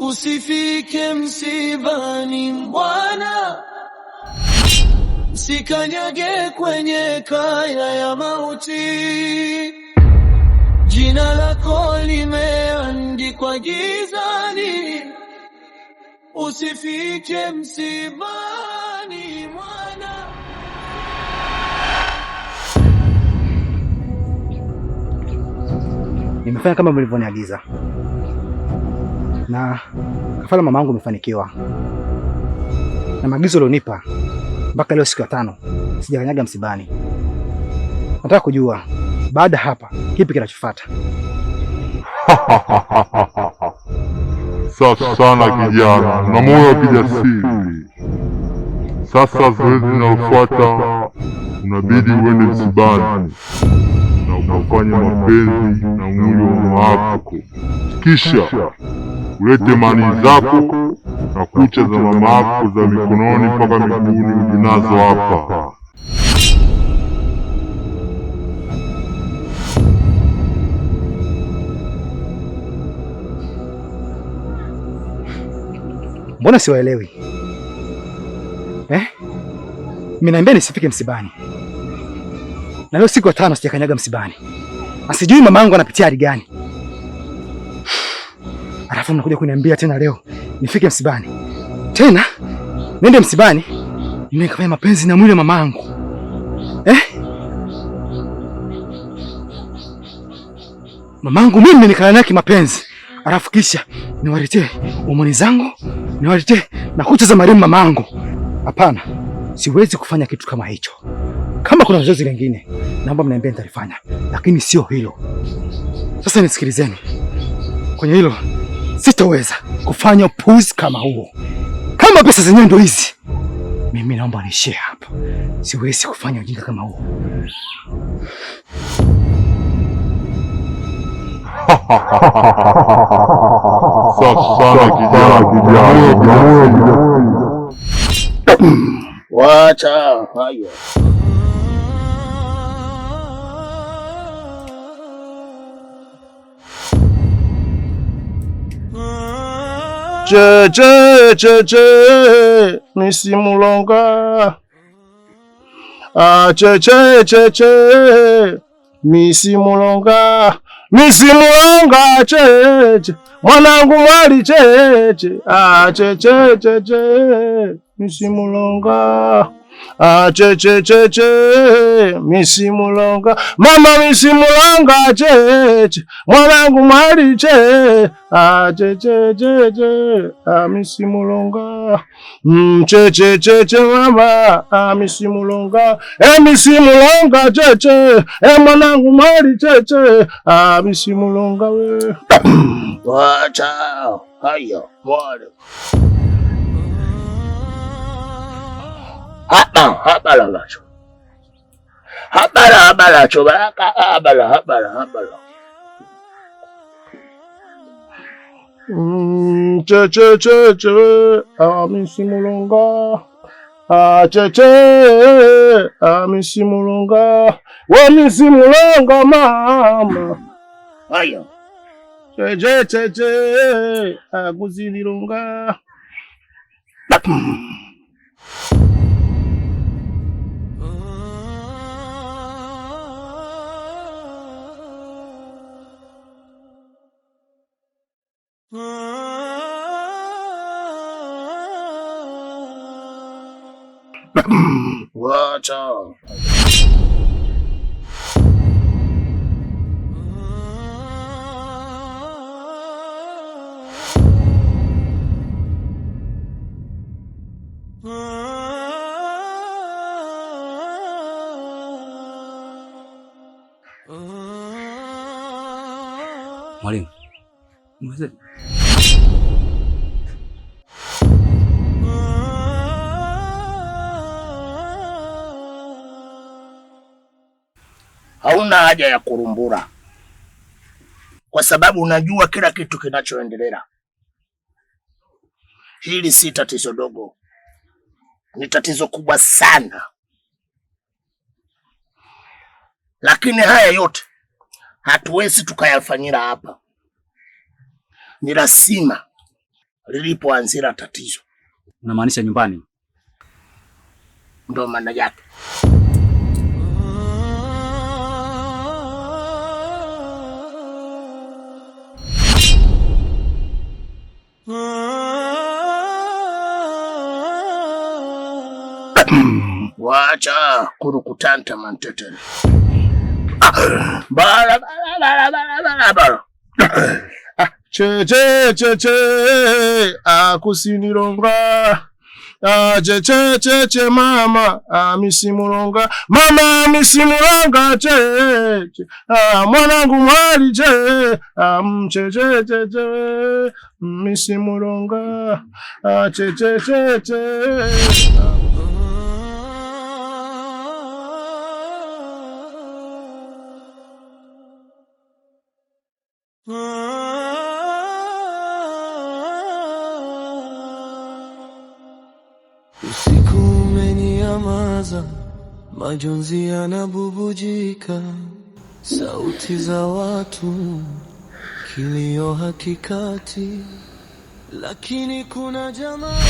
Usifike msibani mwana, usikanyage kwenye kaya ya mauti. Jina lako limeandikwa gizani, usifike msibani mwana. Nimefanya kama mlivyoniagiza na kafara mama yangu imefanikiwa, na maagizo ulionipa mpaka leo siku ya 5 sijakanyaga msibani. Nataka kujua baada hapa kipi kinachofuata. Safi sana kijana, na moyo wa kijasiri. Sasa zoezi linalofuata, unabidi uende msibani na ukafanye mapenzi na mwili wa mama wako, kisha ulete mani zako na kucha za mama yako za mikononi mpaka miguuni uje nazo hapa. Mbona siwaelewi eh? Mnaambia nisifike msibani, na leo siku ya 5 sijakanyaga msibani, na sijui mama yangu anapitia hali gani, alafu mnakuja kuniambia tena leo nifike msibani tena, nende msibani nikafanya mapenzi na mwili wa mama yangu eh? Mamangu mimi nikala naye kimapenzi, alafu kisha niwaletee umoni zangu, niwaletee na kucha za marehemu mamangu. Hapana, siwezi kufanya kitu kama hicho. Kama kuna zoezi lingine naomba mniambie, nitalifanya, lakini sio hilo. Sasa nisikilizeni, kwenye hilo sitaweza kufanya upuuzi kama huo. Kama pesa zenyewe ndo hizi, mimi naomba niishie hapa. Siwezi kufanya ujinga kama huo. Safi sana kijana, kijana. Wacha hayo. Che che che che misimulonga. Ah, che che che che misimulonga, misimulonga che che mwanangu mwali che che, ah, che che che che misimulonga, ah, che che che che misimulonga, mama misimulonga che che mwanangu mwali che, ah, che che che che, ah, misimulonga, che che che che mama, ah, misimulonga, eh, misimulonga che che, eh, mwanangu mwali che che, ah, misimulonga we. Wacha hayo mwali. Haba habala lacho. Habala habala cho baraka habala habala habala. Che che che che, ah, misimulonga. Ah, che che, ah, misimulonga. We misimulonga mama. Hayo. Che che che che, ah, kuzililonga. Wacha. Mwalimu, mzee, Hauna haja ya kurumbura kwa sababu unajua kila kitu kinachoendelea. Hili si tatizo dogo, ni tatizo kubwa sana, lakini haya yote hatuwezi tukayafanyira hapa. Ni lazima lilipoanzia tatizo. Unamaanisha nyumbani? Ndo maana yake. Wacha kurukutanta mantetele. Bara bara bara bara bara bara. Che che che che akusinilonga. Che che che che mama misimulonga mama misimulonga che, che. Mwanangu mwali che che che che che misimulonga che che che che. Usiku umenyamaza, majonzi yanabubujika, sauti za watu, kilio hakikati, lakini kuna jamaa.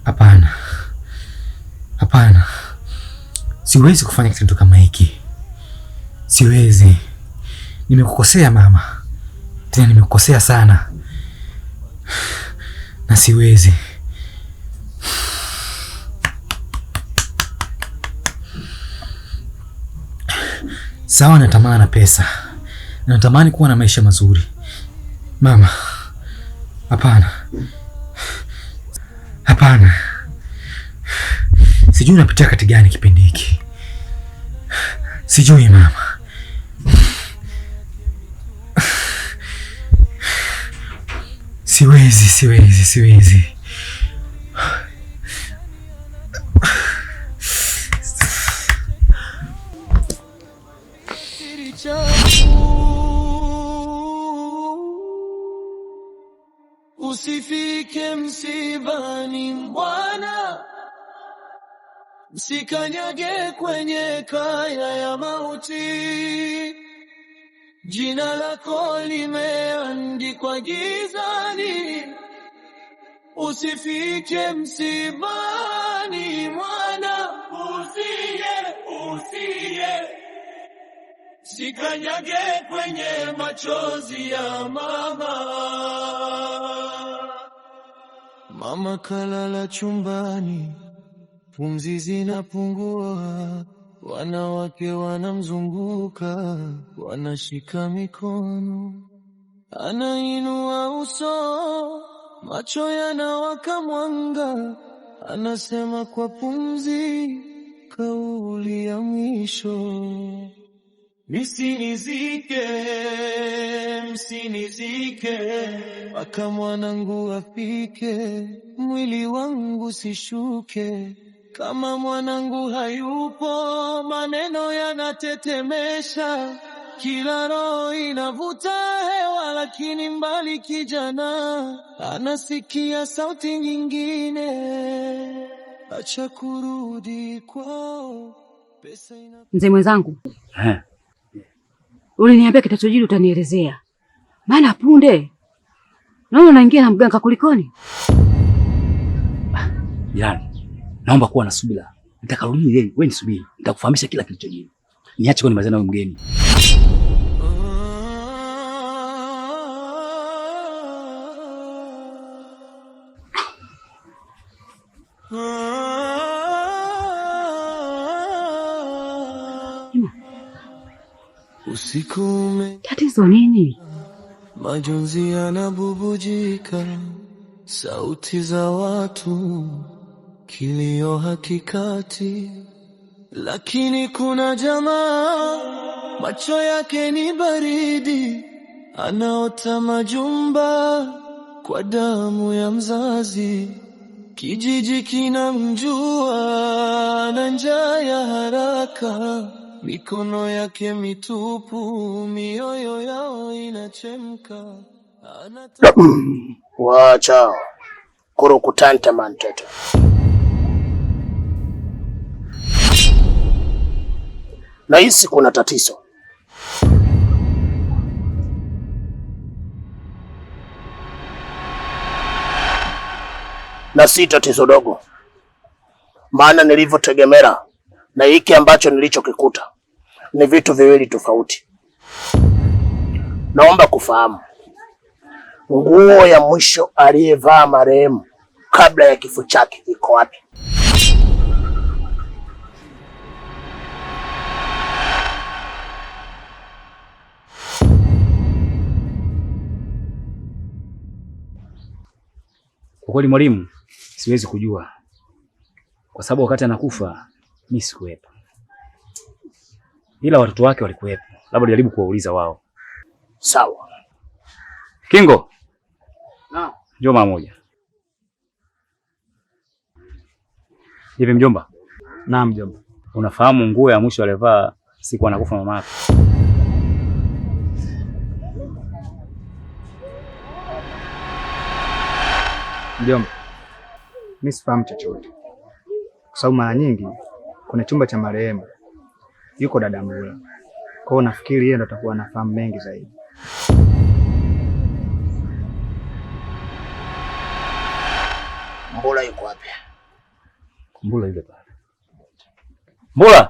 Hapana, hapana, siwezi kufanya kitendo kama hiki, siwezi. Nimekukosea mama, tena nimekukosea sana, na siwezi. Sawa, natamani na pesa, natamani kuwa na maisha mazuri mama. Hapana, hapana, sijui unapitia kati gani kipindi hiki, sijui mama. Siwezi, siwezi, siwezi. Siri chafu, usifike msibani bwana, msikanyage kwenye kaya ya mauti. Jina lako limeandikwa gizani, usifike msibani mwana, usije, usije sikanyage kwenye machozi ya mama. Mama kalala chumbani, pumzi zinapungua, wanawake wanamzunguka, wanashika mikono, anainua uso, macho yanawaka mwanga, anasema kwa pumzi, kauli ya mwisho. Msinizike, msinizike, mpaka mwanangu afike, mwili wangu sishuke. Kama mwanangu hayupo, maneno yanatetemesha. Kila roho inavuta hewa, lakini mbali kijana anasikia sauti nyingine. Acha kurudi kwao, pesa ina Mzee mwenzangu, Eh, uliniambia kitachojiri utanielezea, maana punde naona unaingia na mganga, kulikoni? Jirani, naomba kuwa na subira. Nitakarudi yeye, wewe nisubiri. Nitakufahamisha kila kilichojiri. Niache kwa nimalizane na huyu mgeni. Usiku ume Tatizo nini? Majonzi yanabubujika, sauti za watu, kilio hakikati. Lakini kuna jamaa macho yake ni baridi, anaota majumba kwa damu ya mzazi. Kijiji kinamjua na njaa ya haraka, mikono yake mitupu, mioyo yao inachemka. Anata Wacha kurukutante mantete. Nahisi kuna tatizo. Na si tatizo dogo, maana nilivyotegemea na hiki ambacho nilichokikuta ni vitu viwili tofauti. Naomba kufahamu nguo ya mwisho aliyevaa marehemu kabla ya kifo chake iko wapi? Kwa kweli mwalimu, siwezi kujua kwa sababu wakati anakufa mi sikuwepo, ila watoto wake walikuwepo, labda jaribu kuwauliza wao. Sawa. Kingo, njoo mara moja. Hivi mjomba? Naam mjomba. Unafahamu nguo ya mwisho aliyovaa siku anakufa mama yake? Mjomba, mimi sifahamu chochote, kwa sababu mara nyingi kuna chumba cha marehemu yuko dada Mbula, kwa hiyo nafikiri yeye ndo atakuwa anafahamu mengi zaidi. Mbula yuko wapi? Mbula yule pale. Mbula!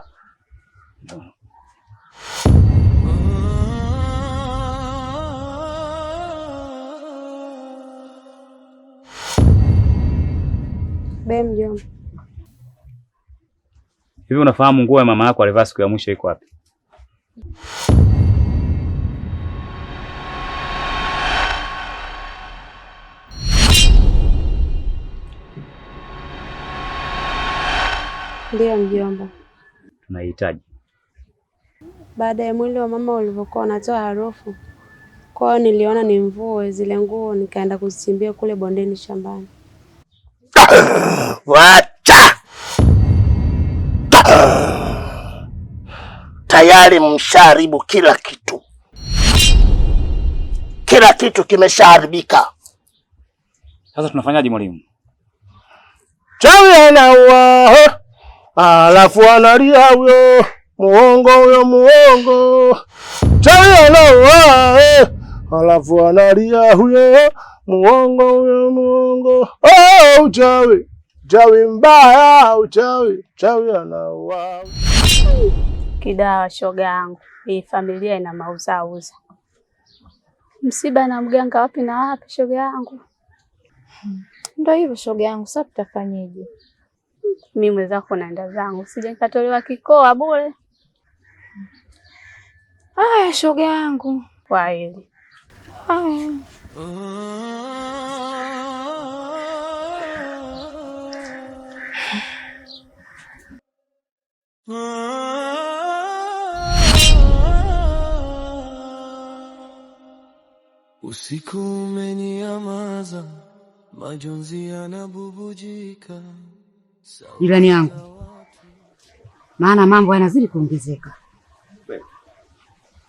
Be mjomba. Hivi unafahamu nguo ya mama yako alivaa siku ya mwisho iko wapi? Ndiyo mjomba. Tunaihitaji. Baada ya mwili wa mama ulivyokuwa unatoa harufu, kwa hiyo niliona nimvue zile nguo nikaenda kuzichimbia kule bondeni shambani. Wacha! Tayari mshaharibu kila kitu, kila kitu kimeshaharibika. Sasa tunafanyaje mwalimu? Chawi anaua alafu analia huyo muongo, huyo muongo. Chawi anaua alafu analia huyo muongo, huyo muongo. Oh, uchawi, uchawi mbaya, uchawi, chawi anaua. Kidawa, shoga yangu, hii familia ina mauzauza. Msiba na mganga wapi na wapi, shoga yangu. Ndio hivyo shoga yangu, sasa tutafanyeje? Mimi mwenzako naenda zangu, sije nikatolewa kikoa bure. Haya shoga yangu, Kwaheri. haya. Usiku umenyamaza, majonzi yanabubujika. Jirani yangu, maana mambo yanazidi kuongezeka.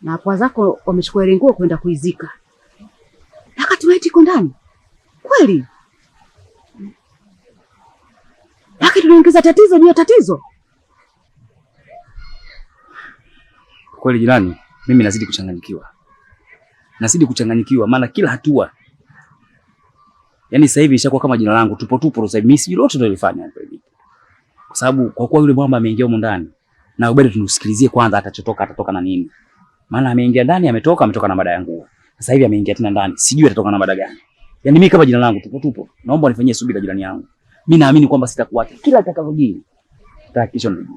Na kwa zako wamechukua ile nguo kwenda kuizika. Wakati maiti iko ndani. Kweli? Lakini tunaongeza tatizo juu ya tatizo. Kweli jirani, mimi nazidi kuchanganyikiwa. Nazidi kuchanganyikiwa maana kila hatua. Yaani sasa hivi ishakuwa kama jina langu tupo tupo sasa hivi mimi sijui lolote nilifanya hapa hivi. Kwa sababu kwa kuwa yule mwamba ameingia humu ndani na ubado tunusikilizie kwanza atachotoka atatoka na nini. Maana ameingia ndani ametoka ametoka na mada ya nguo. Sasa hivi ameingia tena ndani, sijui atatoka na mada gani. Yaani mimi kama jina langu tupo tupo, naomba nifanyie subira jirani yangu. Mimi naamini kwamba sitakuacha kila litakalojiri. Nitahakikisha unajua.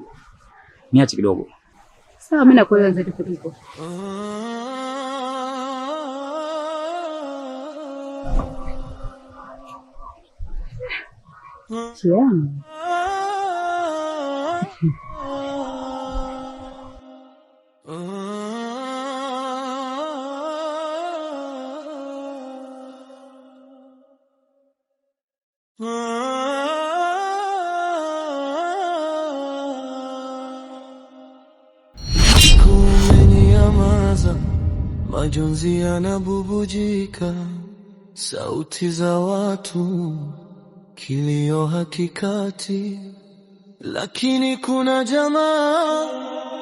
Niache kidogo. Sawa, mimi nakuelewa zaidi kuliko. Chiamu. Kumenyamaza, majonzi yanabubujika, sauti za watu, kilio hakikati. Lakini kuna jamaa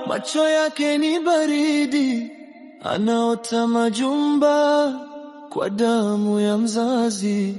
macho yake ni baridi, anaota majumba kwa damu ya mzazi.